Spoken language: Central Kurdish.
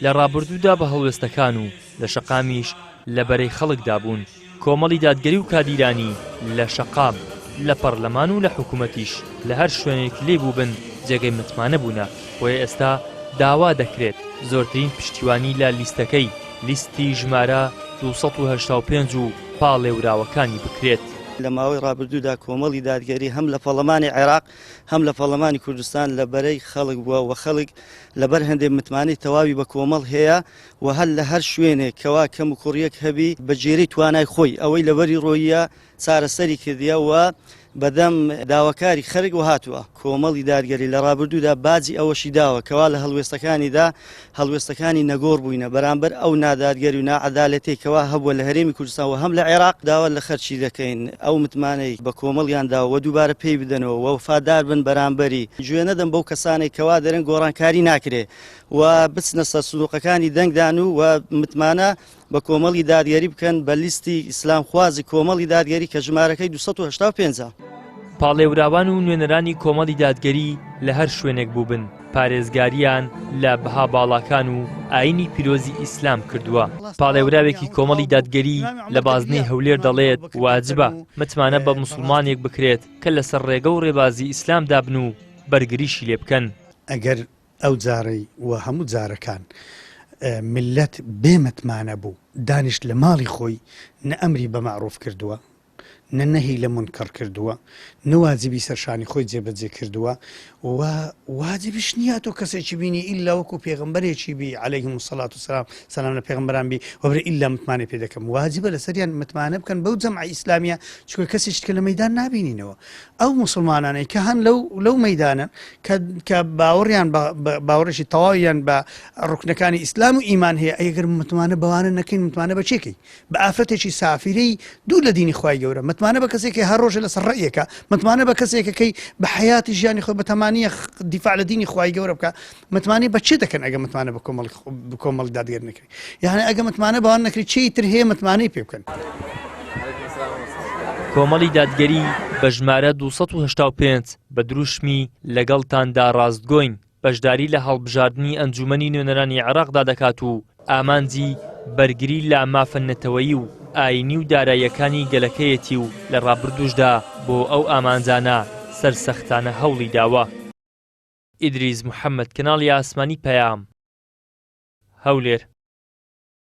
لە ڕابردوودا بە هەڵوێستەکان و لە شەقامیش لە بەرەی خەڵکدا بوون، کۆمەڵی دادگەری و کادیرانی لە شەقام، لە پەڕلەمان و لە حکومەتیش لە هەر شوێنێک لێی بووبن جێگەی متمانە بوونە، بۆیە ئێستا داوا دەکرێت زۆرترین پشتیوانی لە لیستەکەی لیستی ژمارە 285 و پاڵێوراوەکانی بکرێت. لە ماوەی ڕابردوودا کۆمەڵی دادگەری هەم لە پەڕلەمانی عێراق هەم لە پەڕلەمانی کوردستان لە بەرەی خەڵک بووە و خەڵک لەبەر هەندێ متمانەی تەواوی بە کۆمەڵ هەیە و هەر لە هەر شوێنێک کەوا کەم و کوڕیەک هەبی بە گێرەی توانای خۆی ئەوەی لەبەری ڕۆییە چارەسەری کردیە و بەدەم داواکاری خەرک وهاتووە. کۆمەڵی دادگەری لە ڕابردوودا باجی ئەوەشی داوە کەوا لە هەڵوێستەکانیدا هەڵوێستەکانی نەگۆڕ بووینە بەرامبەر ئەو نادادگەری و ناعەدالەتەی کەوا هەبووە لە هەرێمی کوردستان و هەم لە عێراق داوا لە خەرکی دەکەین ئەو متمانەی بە کۆمەڵیان داوە و دووبارە پێی بدەنەوە و وەفادار بن بەرامبەری گوێ نەدەن بەو کەسانەی کەوا دەرێن گۆڕانکاری ناکرێ و بچنە سەر سندوقەکانی دەنگدان و متمانە بە کۆمەڵی دادگەری بکەن بە لیستی ئیسلامخوازی کۆمەڵی دادگەری کە ژمارەکەی 285 ە. پاڵێوراوان و نوێنەرانی کۆمەڵی دادگەری لە هەر شوێنێک بووبن پارێزگارییان لە بەها باڵاکان و ئایینی پیرۆزی ئیسلام کردووە. پاڵێوراوێکی کۆمەڵی دادگەری لە بازنەی هەولێر دەڵێت، واجبە متمانە بە موسڵمانێک بکرێت کە لەسەر ڕێگە و ڕێبازی ئیسلامدا بن و بەرگریشی لێ بکەن. ئەگەر ئەو جارەی و هەموو جارەکان میللەت بێ متمانە بوو دانیشت لە ماڵی خۆی نە ئەمری بە مەعروف کردووە نە نەهی لە مونکەڕ کردووە نە واجبی سەرشانی خۆی جێبەجێ کردووە و واجبیش نییە تۆ کەسێکی بینی ئیلا وەکو پێغەمبەرێکی بی عەلەیهم الصلاة والسلام سەلام لە پێغەمبەران بی و برێ ئیلا متمانەی پێ دەکەم واجبە لەسەریان متمانە بکەن بەو جەمعە ئیسلامیە چونکە کەسێکی کە لە مەیدان نابینینەوە ئەو موسڵمانانەی کە هەن لەو لەو مەیدانەن کە کە باوەڕیان بە باوەڕێکی تەواویان بە ڕوکنەکانی ئیسلام و ئیمان هەیە ئەگەر متمانە بەوانە نەکەین متمانە بە چێکەی بە ئافرەتێکی سافیرەی دوور لە دینی خوای گەورە متمانە بە کەسێکی هەر ڕۆژە لەسەر ڕەیەکە متمانە بە کەسێکەکەی بە حیاتی ژیانی خۆی بەتەمانیە دیفاع لە دینی خوای گەورە بکە متمانەی بە چێ دەکەن ئەگە متمانە بە کۆمەڵ کۆمەڵ دادگەر نەکرێت یعنی ئەگە متمانە بەوان نەکرێت چی تر هەیە متمانەی پێ بکەن. کۆمەڵی دادگەری بە ژمارە 285 بە دروشمی لەگەڵتاندا ڕاستگۆین بەشداری لە هەڵبژاردنی ئەنجومەنی نوێنەرانی عێراقدا دەکات و ئامانجی بەرگری لە مافە نەتەوەیی و ئایینی و داراییەکانی گەلەکەیەتی و لە ڕابردووشدا بۆ ئەو ئامانجانە سەرسەختانە هەوڵی داوە. ئیدریس محەمەد کەناڵی ئاسمانی پەیام، هەولێر.